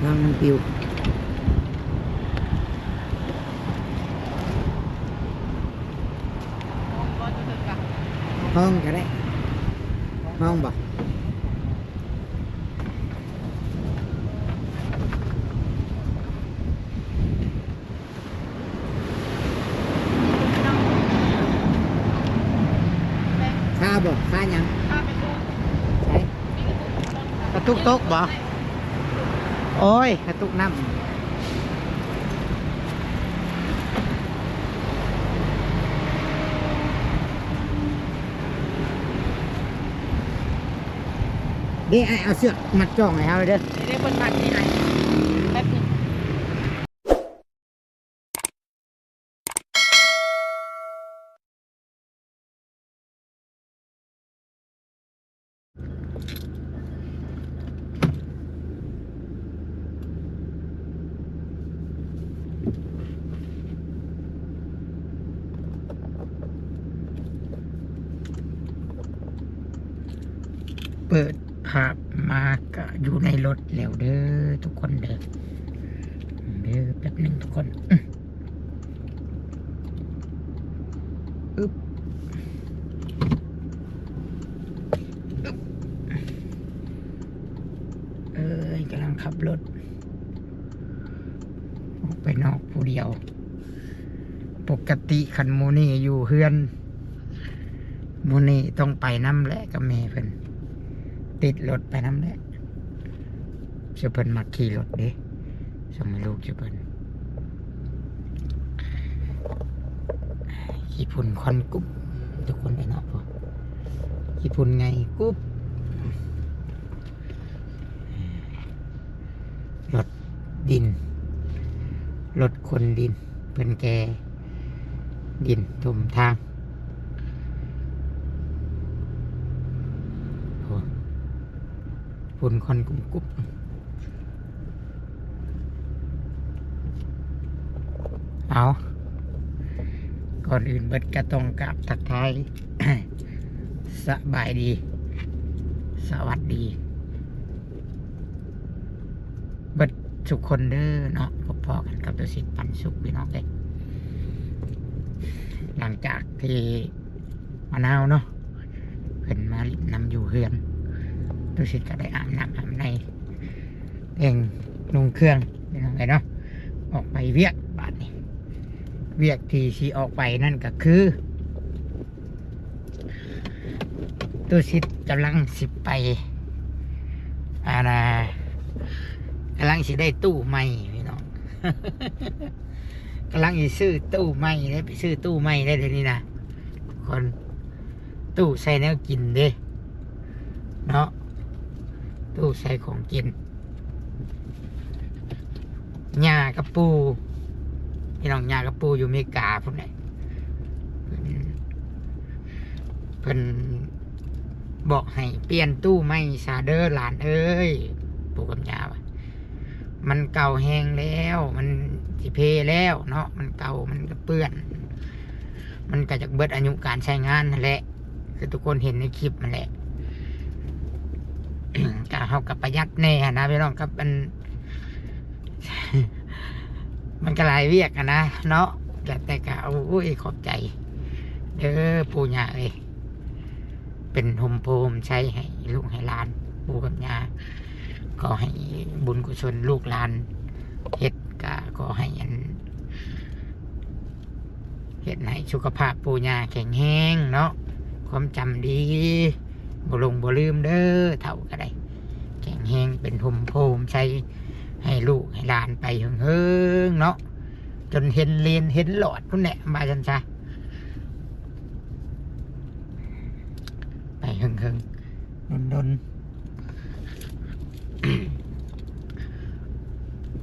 ລອງມັນປິວ. ຫ້ອງກໍໄດ້ ຫ້ອງບໍ່? ຄ່າບໍ່? ຄ່າຫຍັງ? ໃສ? ກະຕຸກຕົກບໍ່? ໂອ້ຍ ກະຕຸກນ້ຳ. ເດ້ ອ້າຍເອົາເຊືອກມັດຈ້ອງໃຫ້ເຮົາເດີ. ເດ້ ເພິ່ນມັດນີ້ ອ້າຍ ແປັບໜຶ່ງ. ເປີດພາບມາກະຢູ່ໃນລົດແລ້ວເດີທຸກຄົນເດີ. ເດີ ແປັບໜຶ່ງທຸກຄົນ. ອຶບ ອຶບ ເອີຍ ກຳລັງຂັບລົດອອກໄປນອກຜູ້ດຽວ. ປົກກະຕິຄັນໝູ່ນີ້ຢູ່ເຮືອນ ໝູ່ນີ້ຕ້ອງໄປນຳແຫຼະ ກັບແມ່ເພິ່ນ ຕິດລົດໄປນຳແຫຼະ. ເຊິ່ງເພິ່ນມັກຂີ່ລົດເດ້ ສົ່ງໃຫ້ລູກເຈົ້າເພິ່ນ. ຂີ້ຝຸ່ນຄວັນກຸບ ທຸກຄົນເອີຍເນາະ ຂີ້ຝຸ່ນໄງກຸບ. ລົດດິນ ລົດຂົນດິນ ເພິ່ນແກ່ດິນຖົມທາງ. ໂອ້ ຝຸ່ນຄວັນກຸບໆ. ເອົາ ກ່ອນອື່ນເບິດກະຕ້ອງກາບທັກທາຍ ສະບາຍດີ ສະຫວັດດີເບິດທຸກຄົນເດີເນາະ. ພົບພໍ້ກັນກັບຕຸສິດ ປັນສຸກ ພີ່ນ້ອງເອີຍ. ຫຼັງຈາກທີ່ມະນາວເນາະ ເພິ່ນມາຫຼິ້ນນຳຢູ່ເຮືອນ ຕຸສິດກໍໄດ້ອາບນ້ຳອາບໃນ ແຕ່ງນຸ່ງເຄື່ອງ ພີ່ນ້ອງເອີຍເນາະ ອອກໄປວຽກ. ບາດນີ້ ວຽກທີ່ຊິອອກໄປນັ້ນກໍຄື ຕຸສິດກຳລັງຊິໄປ ອັນນ່າ ກຳລັງຊິໄດ້ຕູ້ໃໝ່ ພີ່ນ້ອງ ກຳລັງຊິຊື້ຕູ້ໃໝ່ເດ້ ໄປຊື້ຕູ້ໃໝ່ໄດ້ດຽວນີ້ນະ ຄົນ ຕູ້ໃສ່ແນວກິນເດ້ເນາະ ຕູ້ໃສ່ຂອງກິນ. ຍ່າກັບປູ່ ພີ່ນ້ອງ ຍ່າກັບປູ່ຢູ່ເມກາພຸ້ນແຫຼະ ເພິ່ນ ເພິ່ນບອກໃຫ້ປ່ຽນຕູ້ໃໝ່ຊະເດີຫຼານເອີຍ ປູ່ກັບຍ່າວ່າ ມັນເກົ່າແຮງແລ້ວ ມັນຊິເພແລ້ວເນາະ ມັນເກົ່າ ມັນກະເປື້ອນ ມັນກະຈະເບິດອາຍຸການໃຊ້ງານຫັ້ນແຫຼະ ຄືທຸກຄົນເຫັນໃນຄລິບຫັ້ນແຫຼະ. ກະ ເຮົາກະປະຢັດແດ່ຫັ້ນນະ ພີ່ນ້ອງ ກັບອັນ ມັນກະຫຼາຍວຽກຫັ້ນນະເນາະ ແຕ່ກະ ໂອ້ຍ ຂອບໃຈເດີ ປູ່ຍ່າເອີຍ ເປັນຮົ່ມໂພຮົ່ມໄຊໃຫ້ລູກໃຫ້ຫຼານ ປູ່ກັບຍ່າ ຂໍໃຫ້ບຸນກຸສົນລູກຫຼານເຮັດ ກະຂໍໃຫ້ອັນ ເຮັດໃຫ້ສຸຂະພາບປູ່ຍ່າແຂງແຮງເນາະ ຄວາມຈຳດີ ບໍ່ຫຼົງບໍ່ລືມເດີ ເຖົ້າກໍໄດ້ ແຂງແຮງເປັນຮົ່ມໂພຮົ່ມໄຊໃຫ້ລູກໃຫ້ຫຼານໄປເຫິງໆເນາະ ຈົນເຫັນເລນເຫັນຫຼອດພຸ້ນແຫຼະ ວ່າຊັ້ນຊະ ໄປເຫິງໆ ດົນໆ.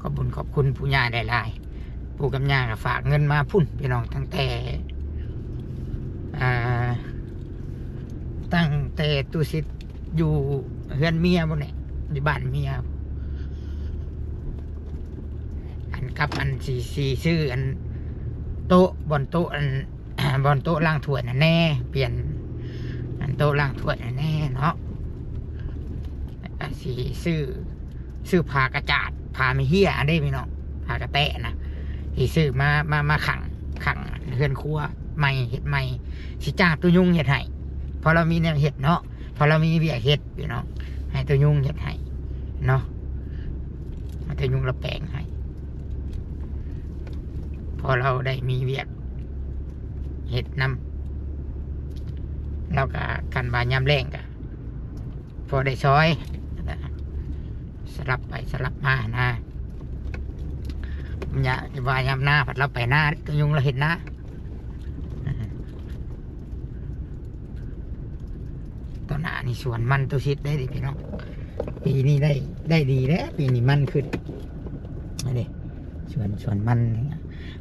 ຂອບບຸນຂອບຄຸນປູ່ຍ່າຫຼາຍໆ ປູ່ກັບຍ່າກໍຝາກເງິນມາພຸ້ນ ພີ່ນ້ອງ ຕັ້ງແຕ່ ອ່າ ຕັ້ງແຕ່ຕຸສິດຢູ່ເຮືອນເມຍພຸ້ນແຫຼະ ຢູ່ບ້ານເມຍ ອັນກັບອັນຊິ ຊິຊື້ອັນໂຕະ ບ່ອນໂຕະ ອັນ ບ່ອນໂຕະລ້າງຖ້ວຍນັ້ນແດ່ ປ່ຽນອັນໂຕະລ້າງຖ້ວຍນັ້ນແດ່ເນາະ ແລ້ວກະຊິຊື້ ຊື້ຜ້າກະຈາດ ຜ້າແມ່ເຮຍຫັ້ນເດ້ພີ່ນ້ອງ ຜ້າກະແຕະນະ ຊິຊື້ມາ ມາ ມາຂັງ ຂັງເຮືອນຄົວໃໝ່ ເຮັດໃໝ່ ຊິຈ້າງຕູ້ຍຸງເຮັດໃຫ້ ເພາະລາວມີແນວເຮັດເນາະ ເພາະລາວມີວຽກເຮັດພີ່ນ້ອງ ໃຫ້ຕູ້ຍຸງເຮັດໃຫ້ເນາະ ໃຫ້ຕູ້ຍຸງລາວແປງໃຫ້ ເພາະລາວໄດ້ມີວຽກເຮັດນຳ ລາວກະ ຄັນວ່າຍາມແລ້ງກະ ພໍໄດ້ຊ່ອຍ ສະຫຼັບໄປສະຫຼັບມານະ ຢ່າວ່າຍາມນາ ພັດລາວໄປນາ ຕູ້ຍຸງລາວເຮັດນາ ຕອນໜ້ານີ້ສວນມັນຕູ້ຊິດໄດ້ເດ້ພີ່ນ້ອງ ປີນີ້ໄດ້ ໄດ້ດີແລ້ວ ປີນີ້ມັນຂຶ້ນ ນີ້ເດ້ ສວນ ສວນມັນ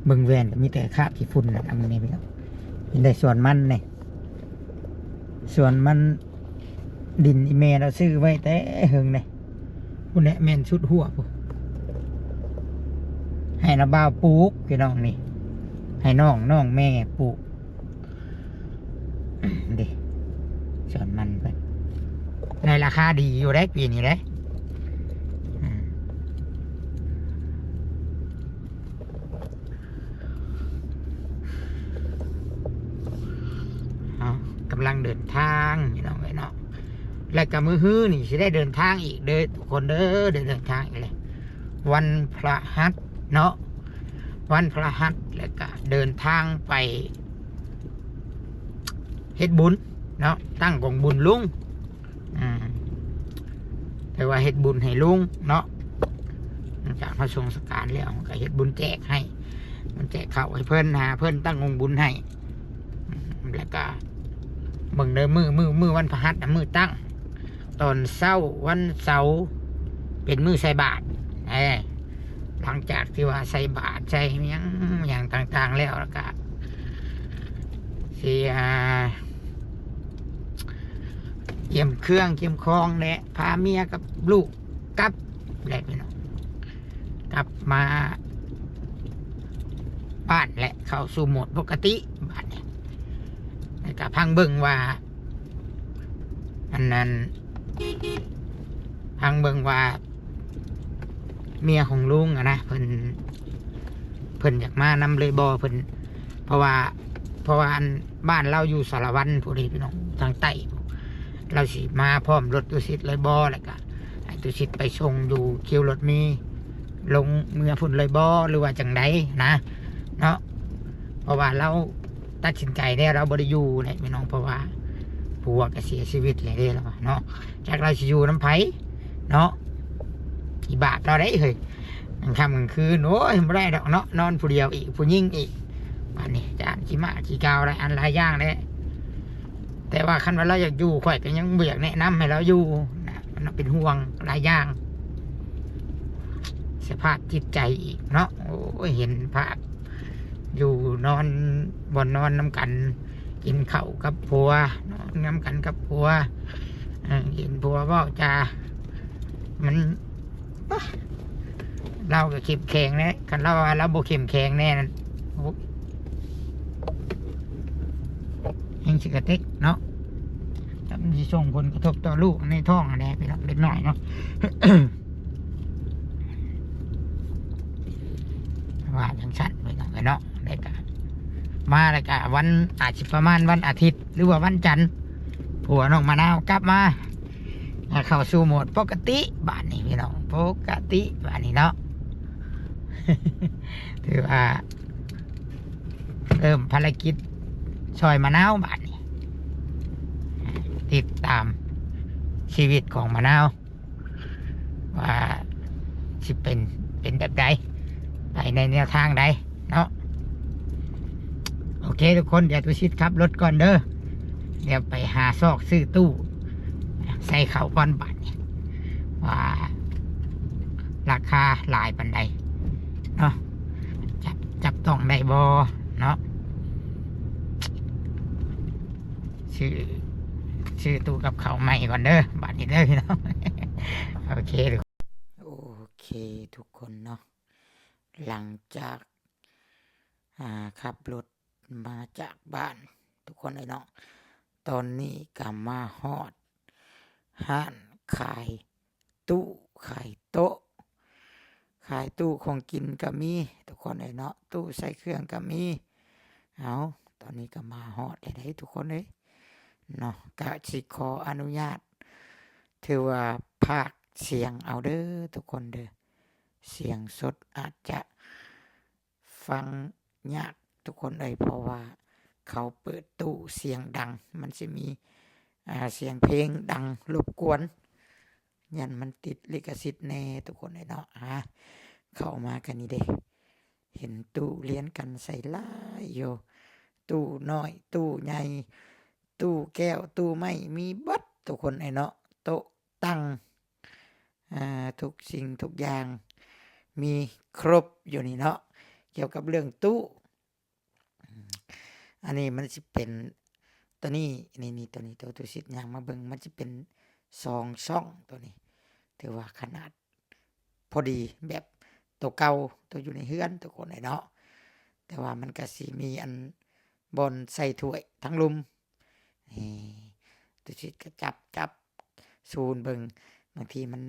ເບິ່ງແວ່ນກະມີແຕ່ຄາບຂີ້ຝຸ່ນນະ ເບິ່ງນີ້ພີ່ນ້ອງ ເຫັນໄດ້ສວນມັນນີ້ ສວນມັນ ດິນອີ່ແມ່ລາວຊື້ໄວ້ແຕ່ເຫິງເດ້ ພຸ້ນແຫຼະແມ່ນສຸດຫົວພຸ້ນ ໃຫ້ນາບ່າວປູກພີ່ນ້ອງນີ້ ໃຫ້ນ້ອງ ນ້ອງແມ່ປູກ ເດ້ ສວນມັນເພິ່ນ ໃນລາຄາດີຢູ່ເດ້ປີນີ້ເດ້ ອືມ ເອົາ ກຳລັງເດີນທາງພີ່ນ້ອງເອີຍເນາະ ແລ້ວກະມື້ຮືນີ້ຊິໄດ້ເດີນທາງອີກເດີທຸກຄົນເດີ ໄດ້ເດີນທາງອີກແລ້ວ ວັນພະຫັດເນາະ ວັນພະຫັດ ແລ້ວກະເດີນທາງໄປເຮັດບຸນເນາະ ຕັ້ງກອງບຸນລຸງ ອືມ ແຕ່ວ່າເຮັດບຸນໃຫ້ລຸງເນາະ ຫຼັງຈາກເຮົາສົ່ງສະການແລ້ວ ເຮົາກະເຮັດບຸນແຈກໃຫ້ ບຸນແຈກເຂົ້າໃຫ້ເພິ່ນ ຫາເພິ່ນຕັ້ງກອງບຸນໃຫ້ ອືມ ແລ້ວກະເບິ່ງເດີ ມື້ ມື້ ມື້ວັນພະຫັດນະ ມື້ຕັ້ງ ຕອນເຊົ້າວັນເສົາ ເປັນມື້ໃສ່ບາດ ເອີ ຫຼັງຈາກທີ່ວ່າໃສ່ບາດ ໃສ່ຫຍັງ ຫຍັງຕ່າງໆແລ້ວ ແລ້ວກະ ຊິ ອ່າ ກຽມເຄື່ອງກຽມຂອງແຫຼະ ພາເມຍກັບລູກກັບແຫຼະພີ່ນ້ອງ ກັບມາບ້ານແຫຼະ ເຂົ້າສູ່ໂໝດປົກກະຕິບາດນີ້ ແລ້ວກະຟັງເບິ່ງວ່າ ອັນນັ້ນ ຟັງເບິ່ງວ່າ ເມຍຂອງລຸງຫັ້ນນະ ເພິ່ນ ເພິ່ນຢາກມານຳເລີຍບໍ່ ເພິ່ນ ເພາະວ່າ ເພາະວ່າອັນ ບ້ານລາວຢູ່ສາລະວັນພຸ້ນເດ້ພີ່ນ້ອງ ທາງໃຕ້ ລາວຊິມາພ້ອມລົດຕຸສິດເລີຍບໍ່ ແລ້ວກະໃຫ້ຕຸສິດໄປສົ່ງຢູ່ຄິວລົດເມ ລົງເມືອພຸ້ນເລີຍບໍ່ ຫຼືວ່າຈັ່ງໃດນະ ເນາະ ເພາະວ່າລາວຕັດສິນໃຈແລ້ວ ລາວບໍ່ໄດ້ຢູ່ແຫຼະພີ່ນ້ອງ ເພາະວ່າຜົວກະເສຍຊີວິດແລ້ວເດ້ລາວວ່າເນາະ ຈັກລາວຊິຢູ່ນຳໃຜເນາະ ອີບາບລາວໄດ໋ເຮີ້ຍ ກາງຄ່ຳກາງຄືນ ໂອ້ຍ ບໍ່ໄດ້ດອກເນາະ ນອນຜູ້ດຽວອີກ ຜູ້ຍິງອີກ ບາດນີ້ ຢ້ານຂີ້ໝ້າຂີ້ກາວ ຫຼາຍອັນຫຼາຍຢ່າງແຫຼະ ແຕ່ວ່າຄັນວ່າລາວຢາກຢູ່ ຂ້ອຍກະຍັງບໍ່ຢາກແນະນຳໃຫ້ລາວຢູ່ນະ ມັນເປັນຫ່ວງຫຼາຍຢ່າງ ສະພາບຈິດໃຈອີກເນາະ ໂອ້ຍ ເຫັນພາບຢູ່ນອນ ບ່ອນນອນນຳກັນ ກິນເຂົ້າກັບຜົວ ນອນນຳກັນກັບຜົວ ເອີ ເຫັນຜົວເວົ້າຈາ ມັນ ປະ ລາວກະເຂັ້ມແຂງແດ່ ຄັນລາວວ່າລາວບໍ່ເຂັ້ມແຂງແດ່ນັ້ນ ໂອ້ ແຮງຊິກະເຕັກເນາະ ມັນຊິສົ່ງຜົນກະທົບຕໍ່ລູກໃນທ້ອງຫັ້ນແຫຼະ ພີ່ນ້ອງ ເດັກນ້ອຍເນາະ ວ່າຈັ່ງຊັ້ນ ພີ່ນ້ອງເອີຍເນາະ ແລ້ວກະ ມາແລ້ວກະວັນ ອາດຊິປະມານວັນອາທິດ ຫຼືວ່າວັນຈັນ ຜົວນ້ອງມະນາວກັບມາ ເຂົ້າສູ່ໂໝດປົກກະຕິບາດນີ້ພີ່ນ້ອງ ປົກກະຕິບາດນີ້ເນາະ ຖືວ່າເລີ່ມພາລະກິດຊ່ອຍມະນາວບາດນີ້ ຕິດຕາມຊີວິດຂອງມະນາວ ວ່າຊິເປັນ ເປັນແບບໃດ ໄປໃນແນວທາງໃດເນາະ ໂອເຄທຸກຄົນ ດຽວຕຸສິດຂັບລົດກ່ອນເດີ ດຽວໄປຫາຊອກຊື້ຕູ້ໃສ່ເຂົ້າກ່ອນບາດນີ້ ວ່າລາຄາຫຼາຍປານໃດເນາະ ຈັບ ຈັບຕ້ອງໄດ້ບໍ່ເນາະ ຊື້ ຊື້ຕູ້ກັບເຂົ້າໃໝ່ກ່ອນເດີ ບາດນີ້ເດີພີ່ນ້ອງ ໂອເຄ ໂອເຄທຸກຄົນເນາະ ຫຼັງຈາກ ອ່າ ຂັບລົດມາຈາກບ້ານທຸກຄົນເອີຍເນາະ ຕອນນີ້ກະມາຮອດຮ້ານຂາຍຕູ້ຂາຍໂຕະ ຕູ້ຂອງກິນກໍມີທຸກຄົນເອີຍເນາະ, ຕູ້ໃສ່ເຄື່ອງກໍມີ. ເອົາ ຕອນນີ້ກໍມາຮອດແລ້ວເດ້ທຸກຄົນເອີຍເນາະ, ກະຊິຂໍອະນຸຍາດ ຖືວ່າພາກສຽງເອົາເດີທຸກຄົນເດີ. ສຽງສົດອາດຈະຟັງຍາກທຸກຄົນເອີຍ, ເພາະວ່າເຂົາເປີດຕູ້ສຽງດັງ, ມັນຊິມີ ອ່າ ສຽງເພງດັງລົບກວນ, ຢ້ານມັນຕິດລິຂະສິດແດ່ທຸກຄົນເອີຍເນາະ. ຫາ ເຂົ້າມາກັນນີ້ເດ້ ເຫັນຕູ້ລຽນກັນໃສ່ຫຼາຍຢູ່, ຕູ້ນ້ອຍ ຕູ້ໃຫຍ່ ຕູ້ແກ້ວ ຕູ້ໄມ້ ມີເບິດທຸກຄົນເອີຍເນາະ. ໂຕະຕັ່ງ ອ່າ ທຸກສິ່ງທຸກຢ່າງມີຄົບຢູ່ນີ້ເນາະ, ກ່ຽວກັບເລື່ອງຕູ້. ອັນນີ້ມັນຊິເປັນໂຕນີ້ ນີ້ໆ ໂຕນີ້ ໂຕຕຸສິດຍ່າງມາເບິ່ງ ມັນຊິເປັນສອງຊ່ອງໂຕນີ້, ຖືວ່າຂະໜາດພໍດີແບບໂຕເກົ່າ ໂຕຢູ່ໃນເຮືອນທຸກຄົນເອີຍເນາະ. ແຕ່ວ່າມັນກະຊິມີອັນບ່ອນໃສ່ຖ້ວຍທາງລຸ່ມ. ນີ້ ຕຸສິດກໍຈັບ ຈັບ ສູນເບິ່ງ, ບາງທີມັນ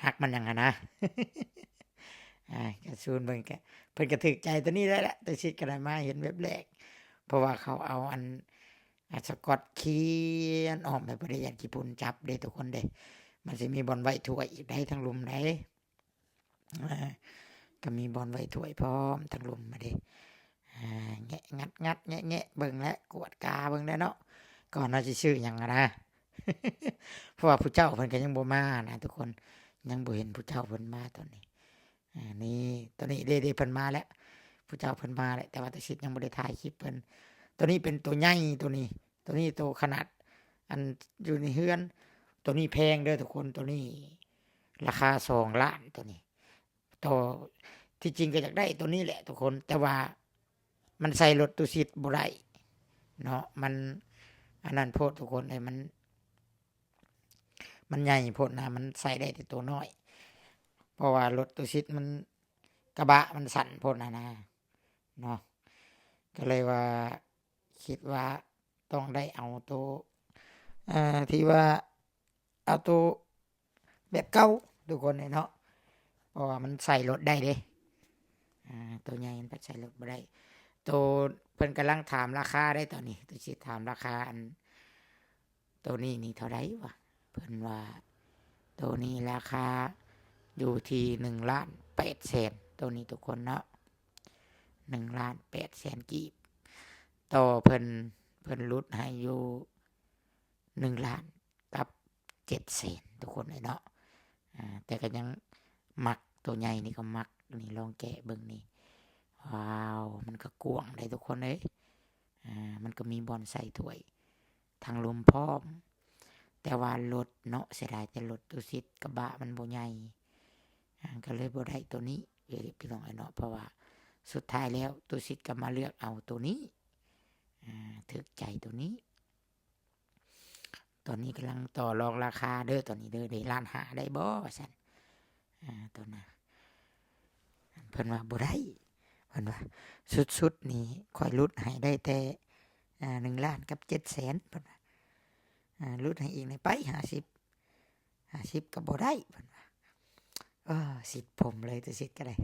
ຫັກມັນຫຍັງຫັ້ນນະ. ອ່າ ກະສູນເບິ່ງ ກະ ເພິ່ນກະຖືກໃຈໂຕນີ້ແຫຼະ, ຕຸສິດກະໄດ້ມາເຫັນແວບແລກ ເພາະວ່າເຂົາເອົາອັນ ອາ ສະກອດຂຽນອ້ອມໄປ ບໍ່ໄດ້ຢ້ານຂີ້ຝຸ່ນຈັບເດ້ທຸກຄົນເດ້. ມັນຊິມີບ່ອນໄວ້ຖ້ວຍອີກໃດ໋ ທາງລຸ່ມໃດ໋. ອ່າ ກໍມີບ່ອນໄວ້ຖ້ວຍພ້ອມທາງລຸ່ມມາເດ້. ອ່າ ແງະ ງັດ ງັດ ແງະ ແງະເບິ່ງແຫຼະ ກວດກາເບິ່ງແຫຼະເນາະ, ກ່ອນເຮົາຊິຊື້ຫຍັງຫັ້ນນະ. ເພາະວ່າຜູ້ເຈົ້າເພິ່ນກໍຍັງບໍ່ມານະທຸກຄົນ, ຍັງບໍ່ເຫັນຜູ້ເຈົ້າເພິ່ນມາຕອນນີ້. ອ່າ ນີ້ ໂຕນີ້ເດ້ ເດ້ ເພິ່ນມາແລ້ວ, ຜູ້ເຈົ້າເພິ່ນມາແລ້ວ, ແຕ່ວ່າຕຸສິດຍັງບໍ່ໄດ້ຖ່າຍຄລິບເພິ່ນ. ໂຕນີ້ເປັນໂຕໃຫຍ່ ໂຕນີ້ ໂຕນີ້ໂຕຂະໜາດອັນຢູ່ໃນເຮືອນ. ໂຕນີ້ແພງເດີທຸກຄົນ, ໂຕນີ້ລາຄາສອງລ້ານ ໂຕນີ້. ໂຕ ທີ່ຈິງກໍຢາກໄດ້ໂຕນີ້ແຫຼະທຸກຄົນ, ແຕ່ວ່າມັນໃສ່ລົດຕຸສິດບໍ່ໄດ້ເນາະ, ມັນອັນນັ້ນໂພດທຸກຄົນເອີຍ, ມັນ ມັນໃຫຍ່ໂພດນະ, ມັນໃສ່ໄດ້ແຕ່ໂຕນ້ອຍ ເພາະວ່າລົດຕຸສິດມັນ ກະບະມັນສັ້ນໂພດນະນະເນາະ. ກໍເລີຍວ່າຄິດວ່າຕ້ອງໄດ້ເອົາໂຕ ເອີ ທີ່ວ່າເອົາໂຕແບບເກົ່າທຸກຄົນເນາະ, ເພາະວ່າມັນໃສ່ລົດໄດ້ເດ້. ອ່າ ໂຕໃຫຍ່ມັນພັດໃສ່ລົດບໍ່ໄດ້. ໂຕ ເພິ່ນກຳລັງຖາມລາຄາໄດ້ຕອນນີ້, ໂຕຊິຖາມລາຄາອັນ ໂຕນີ້ນີ້ເທົ່າໃດວະ? ເພິ່ນວ່າໂຕນີ້ລາຄາຢູ່ທີ່ໜຶ່ງລ້ານແປດແສນ ໂຕນີ້ທຸກຄົນເນາະ, ໜຶ່ງລ້ານແປດແສນກີບ. ຕໍ່ເພິ່ນ ເພິ່ນຫຼຸດໃຫ້ຢູ່ໜຶ່ງລ້ານກັບເຈັດແສນ ທຸກຄົນເອີຍເນາະ. ອ່າ ແຕ່ກໍຍັງມັກ ໂຕໃຫຍ່ນີ້ກໍມັກ. ນີ້ລອງແກະເບິ່ງນີ້, ວ້າວ ມັນກໍກວ້າງໄດ໋ທຸກຄົນເອີຍ. ອ່າ ມັນກໍມີບ່ອນໃສ່ຖ້ວຍ ທາງລຸ່ມພ້ອມ, ແຕ່ວ່າລົດເນາະ ເສຍດາຍແຕ່ລົດຕຸສິດ ກະບະມັນບໍ່ໃຫຍ່, ອ່າ ກໍເລີຍບໍ່ໄດ້ໂຕນີ້ເດ້ພີ່ນ້ອງເອີຍເນາະ. ເພາະວ່າສຸດທ້າຍແລ້ວຕຸສິດກໍມາເລືອກເອົາໂຕນີ້, ອ່າ ຖືກໃຈໂຕນີ້. ຕອນນີ້ກຳລັງຕໍ່ລອງລາຄາເດີ, ຕອນນີ້ເດີ ເດ ລ້ານຫ້າໄດ້ບໍ່ ວ່າຊັ້ນ. ອ່າ ໂຕນະ ເພິ່ນວ່າບໍ່ໄດ້, ເພິ່ນວ່າສຸດໆນີ້ຂ້ອຍຫຼຸດໃຫ້ໄດ້ແຕ່ ອ່າ ໜຶ່ງລ້ານກັບເຈັດແສນ ເພິ່ນວ່າ. ອ່າ ຫຼຸດໃຫ້ອີກແດ່ໄປ ຫ້າສິບ ຫ້າສິບກໍບໍ່ໄດ້ ເພິ່ນວ່າ. ເອີ ສິດຜົມເລີຍ ຕຸສິດກໍໄດ້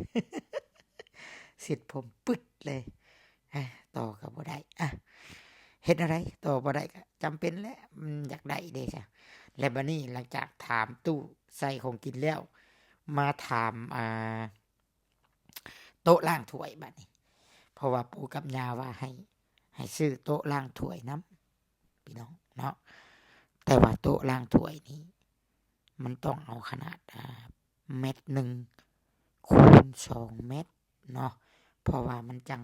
ສິດຜົມປຶດເລີຍ. ອ່າ ຕໍ່ກໍບໍ່ໄດ້. ອ່າ ເຮັດແນວໃດ ຕໍ່ບໍ່ໄດ້ກໍຈຳເປັນແຫຼະ, ມັນຢາກໄດ້ເດ້ຊະ. ແລະ ບັດນີ້ຫຼັງຈາກຖາມຕູ້ໃສ່ຂອງກິນແລ້ວ ມາຖາມ ອ່າ ໂຕະລ້າງຖ້ວຍບັດນີ້, ເພາະວ່າປູ່ກັບຍ່າວ່າໃຫ້ ໃຫ້ຊື້ໂຕະລ້າງຖ້ວຍນຳ ພີ່ນ້ອງເນາະ. ແຕ່ວ່າໂຕະລ້າງຖ້ວຍນີ້ ມັນຕ້ອງເອົາຂະໜາດ ອ່າ ແມັດໜຶ່ງຄູນສອງແມັດເນາະ, ເພາະວ່າມັນຈັ່ງ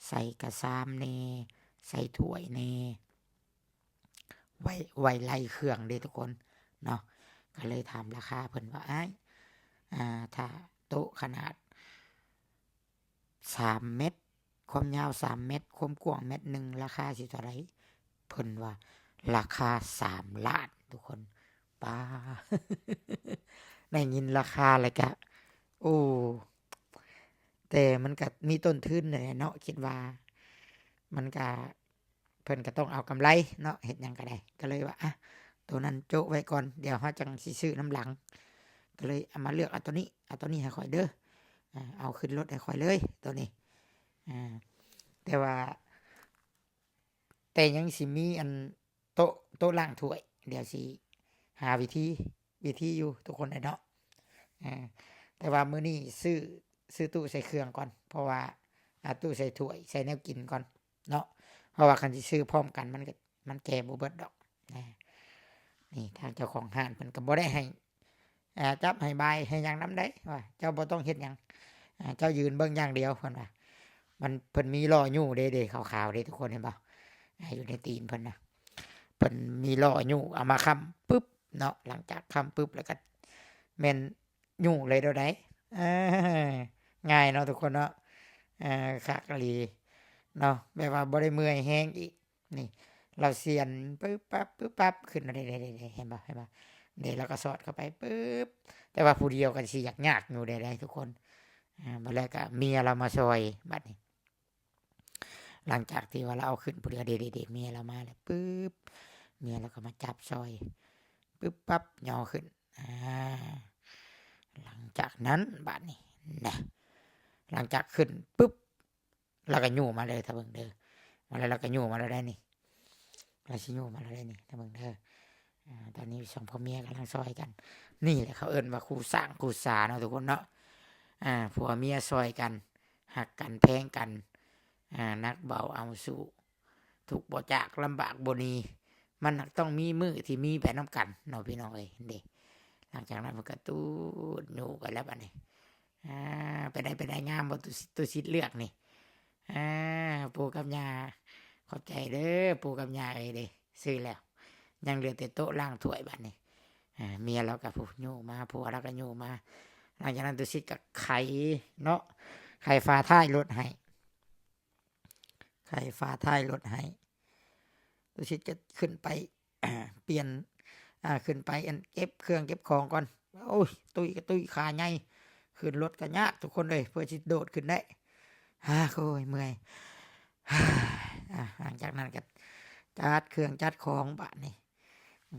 ໃສ່ກະຊາມແດ່ ໃສ່ຖ້ວຍແດ່ ໄວ້ ໄວ້ໄລ່ເຄື່ອງເດ້ທຸກຄົນເນາະ. ກໍເລີຍຖາມລາຄາເພິ່ນວ່າ ອ້າຍ ອ່າ ຖ້າໂຕະຂະໜາດສາມແມັດ ຄວາມຍາວສາມແມັດ ຄວາມກວ້າງແມັດໜຶ່ງ ລາຄາຊິເທົ່າໃດ? ເພິ່ນວ່າລາຄາສາມລ້ານ ທຸກຄົນ. ປ້າ ໄດ້ຍິນລາຄາແລ້ວກະ ໂອ້ ແຕ່ມັນກະມີຕົ້ນທຶນແຫຼະເນາະ ຄິດວ່າ ມັນກະ ເພິ່ນກໍຕ້ອງເອົາກຳໄລເນາະ ເຮັດຫຍັງກໍໄດ້. ກໍເລີຍວ່າ ອ່ະ ໂຕນັ້ນໂຈະໄວ້ກ່ອນ ດຽວເຮົາຈັ່ງຊິຊື້ນຳຫຼັງ. ກໍເລີຍເອົາມາເລືອກເອົາໂຕນີ້ ເອົາໂຕນີ້ໃຫ້ຂ້ອຍເດີ. ອ່າ ເອົາຂຶ້ນລົດໃຫ້ຂ້ອຍເລີຍໂຕນີ້ ອ່າ ແຕ່ວ່າ ແຕ່ຍັງຊິມີອັນໂຕະ ໂຕະລ້າງຖ້ວຍ ດຽວຊິຫາວິທີ ວິທີຢູ່ທຸກຄົນເອີຍເນາະ ອ່າ ແຕ່ວ່າມື້ນີ້ຊື້ ຊື້ຕູ້ໃສ່ເຄື່ອງກ່ອນ ເພາະວ່າ ອ່າ ຕູ້ໃສ່ຖ້ວຍ ໃສ່ແນວກິນກ່ອນເນາະ ເພາະວ່າຄັນຊິຊື້ພ້ອມກັນ ມັນກໍ ມັນແກ່ບໍ່ເບິດດອກ ອ່າ ນີ້ທາງເຈົ້າຂອງຮ້ານເພິ່ນກໍບໍ່ໄດ້ໃຫ້ ອ່າ ຈັບໃຫ້ບາຍໃຫ້ຫຍັງນຳໃດ ວ່າເຈົ້າບໍ່ຕ້ອງເຮັດຫຍັງ ອ່າ ເຈົ້າຢືນເບິ່ງຢ່າງດຽວ ເພິ່ນວ່າ ມັນ ເພິ່ນມີລໍ້ຍູ້ເດ້ ເດ້ ຂາວໆເດ້ ທຸກຄົນເຫັນບໍ່ ອ່າ ຢູ່ໃນຕີນເພິ່ນນະ ເພິ່ນມີລໍ້ຍູ້ ເອົາມາຄ້ຳປຶບເນາະ ຫຼັງຈາກຄ້ຳປຶບແລ້ວກໍແມ່ນຍູ້ເລີຍໂດດໃດ ອ່າ ງ່າຍເນາະທຸກຄົນເນາະ ອ່າ ຄັກອີ່ຫຼີເນາະ ແບບວ່າບໍ່ໄດ້ເມື່ອຍແຮງອີກ ນີ້ ລາວສຽນປຶບປັບ ປຶບປັບ ຂຶ້ນມາ ເດ້ ເດ້ ເດ້ ເຫັນບໍ່ ເຫັນບໍ່ ເດ້ ລາວກໍສອດເຂົ້າໄປປຶບ ແຕ່ວ່າຜູ້ດຽວກໍຊິຍາກໆຢູ່ເດ້ ທຸກຄົນ ອ່າ ບັດແລ້ວກໍເມຍລາວມາຊ່ອຍ ບັດນີ້ ຫຼັງຈາກທີ່ວ່າລາວເອົາຂຶ້ນຜູ້ດຽວ ເດ້ ເດ້ ເດ້ ເມຍລາວມາແລ້ວປຶບ ເມຍລາວກໍມາຈັບຊ່ອຍ ປຶບປັບ ຍໍຂຶ້ນ ອ່າ ຫຼັງຈາກນັ້ນ ບັດນີ້ນະ ຫຼັງຈາກຂຶ້ນປຶບ ລາວກໍຍູ້ມາເລີຍ ຖ້າເບິ່ງເດີ ມາແລ້ວ ລາວກໍຍູ້ມາແລ້ວໄດ໋ນີ້ ລາວຊິຍູ້ມາແລ້ວໄດ໋ນີ້ ຖ້າເບິ່ງເດີ ອ່າ ຕອນນີ້ສອງຜົວເມຍກຳລັງຊ່ອຍກັນ ນີ້ແຫຼະເຂົາເອີ້ນວ່າຄູ່ສ້າງຄູ່ສາເນາະທຸກຄົນເນາະ ອ່າ ຜົວເມຍຊ່ອຍກັນ ຮັກກັນແພງກັນ ອ່າ ໜັກເບົາເອົາສູ້ ທຸກບໍ່ຈາກ ລຳບາກບໍ່ໜີ ມັນໜັກຕ້ອງມີມື້ທີ່ມີໄປນຳກັນເນາະ ພີ່ນ້ອງເອີຍ ເດ້ ຫຼັງຈາກນັ້ນເພິ່ນກໍຕູດຍູ້ກັນແລ້ວບັດນີ້ ອ່າ ເປັນໃດ ເປັນໃດ ງາມບໍ່ ຕູ້ ຕູ້ສິດເລືອກນີ້ ອ່າ ປູກັບຍ່າ ຂອບໃຈເດີ ປູກັບຍ່າເອີຍ ເດ້ ຊື້ແລ້ວ ຍັງເຫຼືອແຕ່ໂຕະລ້າງຖ້ວຍບັດນີ້ ອ່າ ເມຍລາວກໍ ຜູ້ ຍູ້ມາ ຜົວລາວກໍຍູ້ມາ ຫຼັງຈາກນັ້ນ ຕູ້ສິດກໍໄຂເນາະ ໄຂຝາທ້າຍລົດໃຫ້ ໄຂຝາທ້າຍລົດໃຫ້ ຕຸສິດກໍຂຶ້ນໄປ ປ່ຽນ ອ່າ ຂຶ້ນໄປ ອັນ ເກັບເຄື່ອງເກັບຂອງກ່ອນ. ໂອ້ຍ ຕຸ້ຍກໍຕຸ້ຍ ຂາໃຫຍ່ ຂຶ້ນລົດກໍຍາກທຸກຄົນເອີຍ ເພື່ອຊິໂດດຂຶ້ນໄດ້. ອາ ໂອ້ຍ ເມື່ອຍ. ອ່າ ຫຼັງຈາກນັ້ນກໍຈັດເຄື່ອງຈັດຂອງບາດນີ້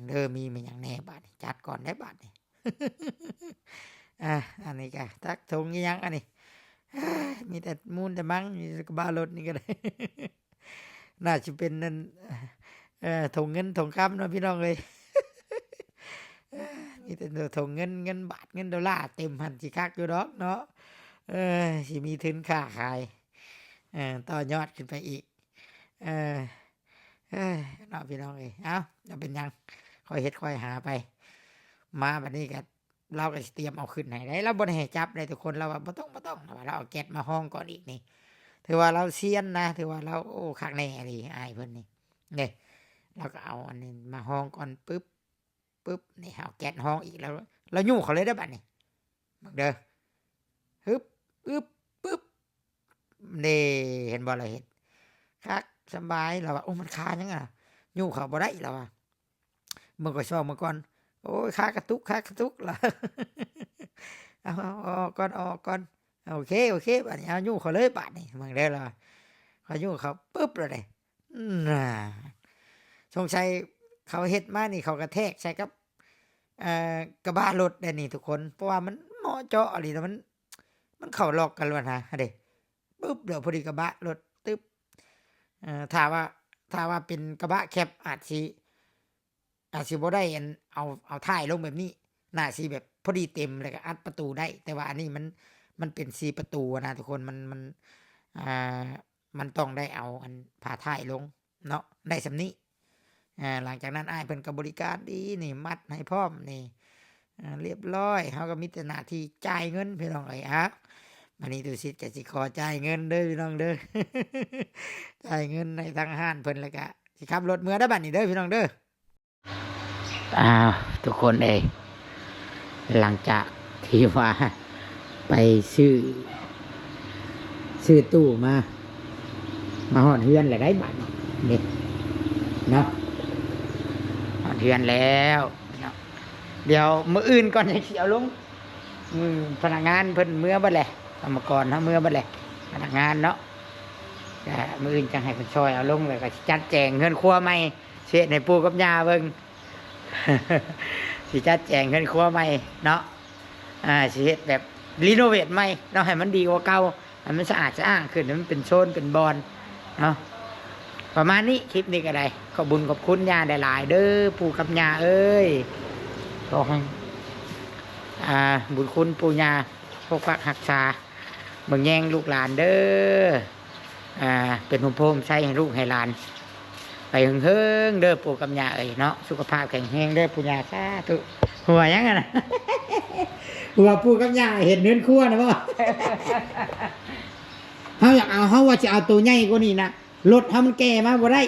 ເດີ ມີແມ່ນຫຍັງແດ່ບາດນີ້ ຈັດກ່ອນໄດ້ບາດນີ້. ອ່າ ອັນນີ້ກໍຈັກຖົງອີ່ຫຍັງອັນນີ້ ມີແຕ່ມູນແຕ່ມັງ ຢູ່ກະບະລົດນີ້ກໍໄດ້ ໜ້າຊິເປັນນັ້ນ ເອີ ຖົງເງິນຖົງຄຳເນາະພີ່ນ້ອງເອີຍ ມີແຕ່ຖົງເງິນ ເງິນບາດ ເງິນໂດລາເຕັມຫັ້ນ ຊິຄັກຢູ່ດອກເນາະ ເອີ ຊິມີທຶນຄ້າຂາຍ ເອີ ຕໍ່ຍອດຂຶ້ນໄປອີກ ເອີ ເອີ ເນາະພີ່ນ້ອງເອີຍ ເອົ້າ ບໍ່ເປັນຫຍັງ ຄ່ອຍເຮັດຄ່ອຍຫາໄປ ມາບັດນີ້ກໍ ລາວກໍຊິຕຽມເອົາຂຶ້ນໃຫ້ໄດ໋ ລາວບໍ່ໄດ້ໃຫ້ຈັບໄດ໋ທຸກຄົນ ລາວວ່າບໍ່ຕ້ອງ ບໍ່ຕ້ອງ ລາວວ່າລາວເອົາແກັດມາຮອງກ່ອນອີກນີ້ ຖືວ່າລາວຊຽນນະ ຖືວ່າລາວ ໂອ້ ຄັກແນ່ອີ່ຫຼີ ອ້າຍເພິ່ນນີ້ ເດ້ ລາວກໍເອົາອັນນີ້ມາຮອງກ່ອນ ປຶບ ປຶບ ນີ້ເອົາແກັດຮອງອີກ ລາວ ລາວຍູ້ເຂົ້າເລີຍເດີບັດນີ້ ເບິ່ງເດີ ຮຶບ ອຶບ ປຶບ ເດ້ ເຫັນບໍ່ ລາວເຮັດຄັກສະບາຍ ລາວວ່າ ໂອ້ ມັນຄາຫຍັງອະ ຍູ້ເຂົ້າບໍ່ໄດ້ ລາວວ່າ ເບິ່ງ ຂ້ອຍຊອກເບິ່ງກ່ອນ ໂອ້ຍ ຄາກະຕຸກ ຄາກະຕຸກ ລະ ເອົາ ເອົາ ເອົາອອກກ່ອນ ເອົາອອກກ່ອນ ໂອເຄ ໂອເຄ ບາດນີ້ ເອົາ ຍູ້ເຂົ້າເລີຍບາດນີ້ ເບິ່ງເດີ ລະ ຂ້ອຍຍູ້ເຂົ້າປຶບ ລະເດ້ ນັ້ນ ສົງໄສເຂົາເຮັດມານີ້ ເຂົາກະແທກໃສ່ກັບ ເອີ ກະບະລົດໄດ໋ນີ້ທຸກຄົນ ເພາະວ່າມັນເໝາະເຈາະອີ່ຫຼີ ລະມັນ ມັນເຂົ້າລັອກກັນລະນະ ຫັ້ນເດ້ ປຶບ ແລ້ວພໍດີກະບະລົດ ຕຶບ ເອີ ຖ້າວ່າ ຖ້າວ່າເປັນກະບະແຄັບ ອາດຊິ ອາດຊິບໍ່ໄດ້ອັນ ເອົາ ເອົາທ້າຍລົງແບບນີ້ ໜ້າຊິແບບພໍດີເຕັມ ແລ້ວກໍອັດປະຕູໄດ້ ແຕ່ວ່າອັນນີ້ມັນ ມັນເປັນສີ່ປະຕູນະທຸກຄົນ ມັນ ມັນ ອ່າ ມັນຕ້ອງໄດ້ເອົາອັນຝາທ້າຍລົງເນາະ ໄດ້ສ່ຳນີ້ ອ່າ ຫຼັງຈາກນັ້ນອ້າຍເພິ່ນກໍບໍລິການດີນີ້ ມັດໃຫ້ພ້ອມນີ້ ອ່າ ລຽບຮ້ອຍ ເຮົາກໍມີແຕ່ໜ້າທີ່ຈ່າຍເງິນພີ່ນ້ອງເອີຍ ອ່າ ບັດນີ້ຕຸສິດກໍຊິຂໍຈ່າຍເງິນເດີພີ່ນ້ອງເດີ ຈ່າຍເງິນໃຫ້ທາງຮ້ານເພິ່ນ ແລ້ວກໍຊິຂັບລົດເມືອເດີບັດນີ້ເດີພີ່ນ້ອງເດີ. ອ້າວ ທຸກຄົນເອີຍ ຫຼັງຈາກທີ່ວ່າໄປຊື້ ຊື້ຕູ້ມາ ມາຮອດເຮືອນແລ້ວໄດ໋ບາດນີ້ເນາະ ຮອດເຮືອນແລ້ວເນາະ ດຽວມື້ອື່ນກ່ອນຈັ່ງຊິເອົາລົງ ອືມ ພະນັກງານເພິ່ນເມືອເບິດແຫຼະ ກຳມະກອນເຮົາເມືອເບິດແຫຼະ ພະນັກງານເນາະ ກະມື້ອື່ນຈັ່ງໃຫ້ເພິ່ນຊ່ອຍເອົາລົງ ແລ້ວກະຊິຈັດແຈງເຮືອນຄົວໃໝ່ ຊິເຮັດໃຫ້ປູ່ກັບຍ່າເບິ່ງ ຊິຈັດແຈງເຮືອນຄົວໃໝ່ເນາະ ອ່າ ຊິເຮັດແບບ ຣີໂນເວດໃໝ່ເນາະ ໃຫ້ມັນດີກວ່າເກົ່າ ໃຫ້ມັນສະອາດສະອ້າງຂຶ້ນ ໃຫ້ມັນເປັນໂຊນເປັນບ່ອນເນາະ. ປະມານນີ້ ຄລິບນີ້ກໍໄດ້ ຂອບບຸນຂອບຄຸນຍ່າຫຼາຍໆເດີ ປູ່ກັບຍ່າເອີຍ. ຂໍໃຫ້ ອ່າ ບຸນຄຸນປູ່ຍ່າປົກປັກຮັກສາ ເບິ່ງແຍງລູກຫຼານເດີ. ອ່າ ເປັນຮົ່ມໂພຮົ່ມໄຊໃຫ້ລູກໃຫ້ຫຼານໄປເຫິງໆເດີ ປູ່ກັບຍ່າເອີຍເນາະ. ສຸຂະພາບແຂງແຮງເດີປູ່ຍ່າ ສາທຸ. ຫົວຫຍັງຫັ້ນນະ? ຫົວປູ່ກັບຍ່າເຮັດເຮືອນຄົວນະບໍ່? ເຮົາຢາກເອົາ ເຮົາວ່າຊິເອົາໂຕໃຫຍ່ກວ່ານີ້ນະ ລົດເຮົາມັນແກ່ມາບໍ່ໄດ້.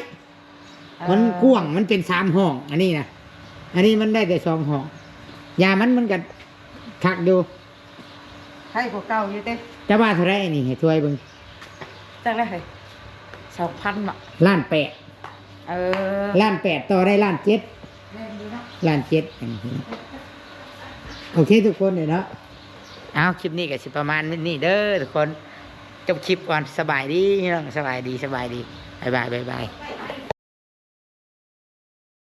ມັນກວ້າງ ມັນເປັນສາມຫ້ອງ ອັນນີ້ນະ ອັນນີ້ມັນໄດ້ແຕ່ສອງຫ້ອງ. ຢ່າ ມັນ ມັນກໍຄັກຢູ່ ໃຫ້ກວ່າເກົ່າຢູ່ເດ້. ເຈົ້າວ່າເທົ່າໃດອັນນີ້ ໃຫ້ທວຍເບິ່ງ? ຈັກໄດ້ເຮີ້ຍ ສອງພັນເນາະ ລ້ານແປດ. ເອີ ລ້ານແປດ ຕໍ່ໄດ້ລ້ານເຈັດ ແມ່ນຢູ່ເນາະ ລ້ານເຈັດ. ອັນນີ້ ໂອເຄທຸກຄົນເນາະ. ເອົາ ຄລິບນີ້ກໍຊິປະມານນີ້ເດີທຸກຄົນ ຈົບຄລິບກ່ອນ. ສະບາຍດີພີ່ນ້ອງ ສະບາຍດີ ສະບາຍດີ ບາຍບາຍ ບາຍບາຍ.